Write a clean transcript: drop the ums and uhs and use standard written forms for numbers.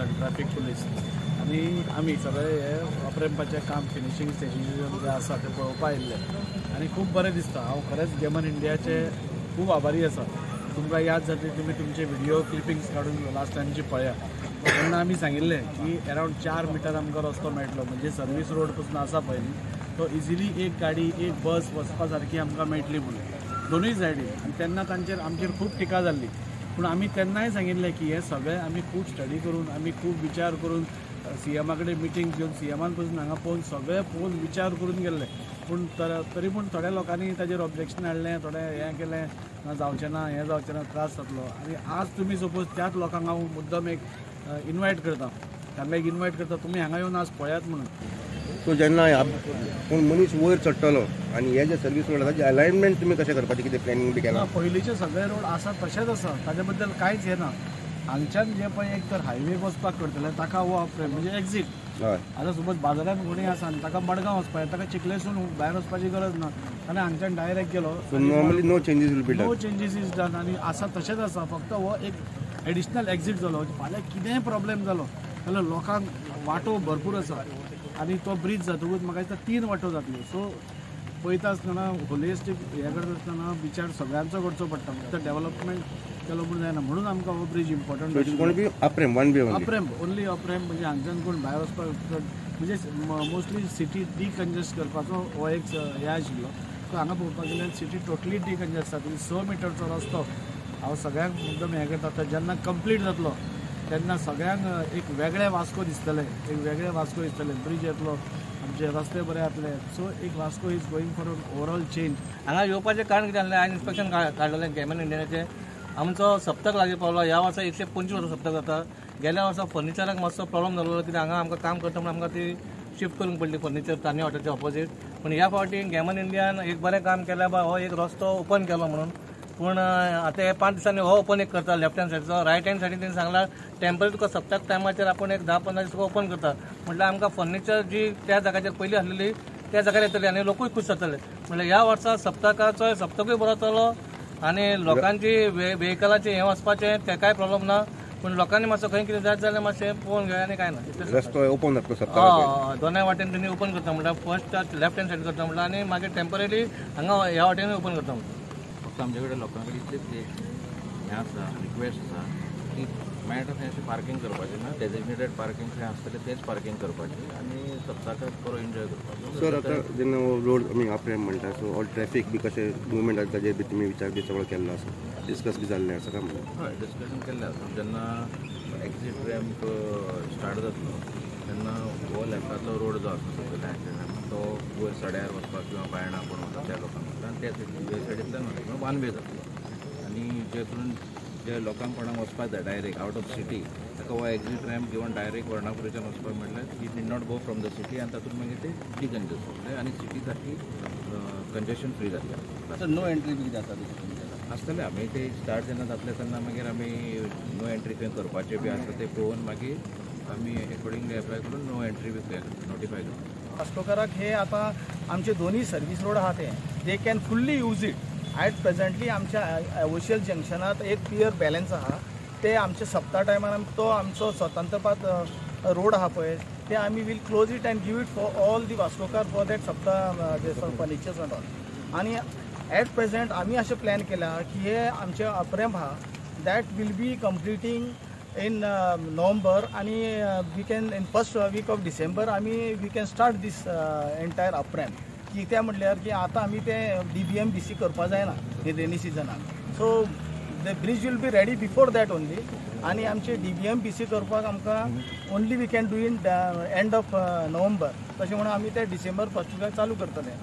आनी traffic police आनी आमी सगळे हे अपरॅम्पाचें काम फिनिशींग स्टेजीचेर जें आसा तें पळोवपा आयिल्ले आनी खूब बरें दिसता. हांव खरेंच गॅमन इंडियाचे खूब आभारी आसा. तुमकां याद जातली, तुमी तुमचे व्हिडियो क्लिपिंग्स काडून लास्ट टायमची पळया. तेन्ना आमी सांगिल्लें की अरावंड 4 मिटर आमकां रस्तो मेळटलो, म्हणजे सर्वीस रोड पसून आसा पळय न्ही, तो इजिली एक गाडी एक बस वचपा सारकी आमकां मेळटली म्हणून दोनूय सायडीन. आनी तेन्ना तांचेर आमचेर खूब टिका जाल्ली, पूण आमी तेन्नाय सांगिल्लें की हें सगळें आमी खूब स्टडी करून, आमी खूब विचार करून, सीएमा कडेन मिटींग घेवन, सीएमान पसून हांगा पळोवन सगळें पळोवन विचार करून गेल्ले. पूण तरी पूण थोड्या लोकांनी ताजेर ऑब्जेक्शन हाडलें, थोडें हें केलें, ना जावचें ना, हें जावचें ना, त्रास जातलो. आनी आज तुमी सपोज त्याच लोकांक हांव मुद्दम एक इनवायट करता, तांकां एक इनवायट करता, तुमी हांगा येवन आज पळयात म्हणून. सो जेन्ना पूण मनीस वयर चडटलो आनी हे जे सर्वीस रोड आसा, अलायनमेंट तुमी कशें करपाचें, कितें प्लॅनिंग बी केलां? पयलींचे सगळे रोड आसा तशेंच आसा, ताजे बद्दल कांयच हें ना. हांगच्यान जे पळय एक तर हायवे वचपाक करतले ताका हो अपरॅम्प म्हणजे एक्झीट. आतां सपोज बाजारान कोणूय आसा आनी ताका मडगांव वचपाक जाय, ताका चिखलेसून भायर वचपाची गरज ना, आनी हांगच्यान डायरेक्ट गेलो. Normally no changes will be done, no changes is done. आनी आसा तशेंच आसा, फक्त हो एक एडिशनल एक्झीट जालो. फाल्यां कितेंय प्रॉब्लेम जालो जाल्यार लोकांक वाटो भरपूर आसा आनी तो ब्रीज जातकूच म्हाका दिसता 3 वाटो जातल्यो. सो पळयता आसतना होलिस्टीक हें करता आसतना विचार सगळ्यांचो करचो पडटा, फक्त डेवलपमेंट केलो म्हूण जायना. म्हणून आमकां हो bridge important. Up ramp one way, up ramp only up ramp, म्हणजे हांगच्यान कोण भायर वचपाक म्हणजे मोस्टली सिटी डिकंजस्ट करपाचो हो एक हें आशिल्लो. सो हांगा पळोवपाक गेल्यार सिटी टोटली डिकंजस्ट जातली. 6 मिटरचो रस्तो हांव सगळ्यांक मुद्दम हें करता, आतां जेन्ना कंप्लीट जातलो तेन्ना सगळ्यांक एक वेगळें वास्को दिसतलें, एक वेगळें वास्को दिसतलें. ब्रिज येतलो, आमचे रस्ते बरे जातले. सो एक Vasco is going for an overall change. हांगा येवपाचें कारण कितें आसलें, हांवें इन्स्पेक्शन काडलेलें गॅमन इंडियाचें. आमचो सप्तक लागीं पावलो, ह्या वर्सा 125 वर्सां सप्तक जाता. गेल्या वर्सा फर्निचराक मातसो प्रॉब्लम जालो, कित्याक हांगा आमकां काम करता म्हणून आमकां ती शिफ्ट करूंक पडली फर्निचर तान्या हॉटेलच्या ऑपोजीट. पूण ह्या फावटी गॅमन इंडियान एक बरें काम केलें, बा हो एक रस्तो ओपन केलो म्हणून. पूण आतां हे 5 दिसांनी हो ओपन एक करता लेफ्ट हँड सायडीचो, रायट हँड सायडीन तेणी सांगला टेम्पररी तुका सप्तक टायमाचेर आपूण एक 10-15 दीस तुका ओपन करता. म्हटल्यार आमकां फर्निचर जी त्या जाग्याचेर पयलीं आसलेली त्या जाग्यार येतली आनी लोकूय खूश जातले. म्हटल्यार ह्या वर्सा सप्तकाचो सप्तकूय बरो जातलो आनी लोकांची वेहिकलाचें हें वचपाचें तेकाय प्रॉब्लम ना. पूण लोकांनी मातसो खंय कितें जायत जाल्यार मातशें पळोवन घेया आनी कांय ना. रस्तो ओपन जातलो सप्तकाक, दोनाय वाटेन तेणी ओपन करता म्हटल्यार फर्स्ट लेफ्ट हँड सायड करता म्हटल्यार आनी मागीर टेम्पररी हांगा ह्या वाटेन ओपन करता म्हणटा. फक्त आमचे कडेन लोकां कडेन इतलेच एक हें आसा, रिक्वेस्ट आसा की मेळटा थंय अशें पार्कींग करपाचें ना, डेजिग्नेटेड पार्कींग खंय आसतलें तेंच पार्कींग करपाचें आनी सप्तकाक बरो एन्जॉय करपाचो. सर आतां जेन्ना रोड आमी अपरॅम्प म्हणटा, सो ऑल ट्रॅफीक बी कशें मुवमेंट आसा ताजेर बी तुमी विचार बी सगळो केल्लो आसा, डिस्कस बी जाल्लें आसा काय म्हणून? हय, डिस्कशन केल्लें आसा. जेन्ना एक्झीट रॅम्प स्टार्ट जातलो तेन्ना हो लेफ्टांतलो रोड जो आसा सकयल्यान तो वयर सड्यार वचपाक किंवा बायणा कोण वता त्या लोकांक वता, त्या सायडींतल्यान वता वन वे जातलो. आनी जे करून जे लोकांक कोणाक वचपाक जाय डायरेक्ट आवट ऑफ सिटी ताका हो एक्झीट रॅम्प घेवन डायरेक्ट वर्णापुरीच्यान वचपाक म्हणल्यार he need not go from the city आनी तातूंत मागीर ते डिकंजस्ट जातले आनी सिटी सारकी कंजेशन फ्री जातलें. सर नो एंट्री बी कितें आसा आसतलें, आमी ते स्टार्ट जेन्ना जातलें तेन्ना मागीर आमी नो एंट्री खंय करपाचें बी आसा तें पळोवन मागीर आमी एकॉर्डिंगली एप्लाय करून नो एंट्री बी नोटिफाय करता. वास्कोकाराक हे आतां आमचे दोनूय सर्वीस रोड आहा ते they can fully use it. At presently आमच्या ओशियल जंक्शनात एक क्लियर बॅलन्स आहा, ते आमचे सप्ता टायमार तो आमचो स्वतंत्रपात रोड आहा पळय ते आमी will close it and give it for all the Vascokar for that सप्ता फर्निचर्स एंड ऑल. आनी एट प्रेजेंट आमी अशें प्लॅन केला की हे आमचे अपरॅम्प आहा that will be completing in November आनी we can in first week of December आमी we can start this entire up ramp. कित्याक म्हटल्यार की आतां आमी ते DBM BC करपा जायना हे रेनी सिजनाक, so the bridge will be ready before that only. आनी आमचे DBM BC करपाक आमकां only we can do in end of November, तशें म्हणून आमी ते डिसेंबर फर्स्ट विकाक चालू करतले.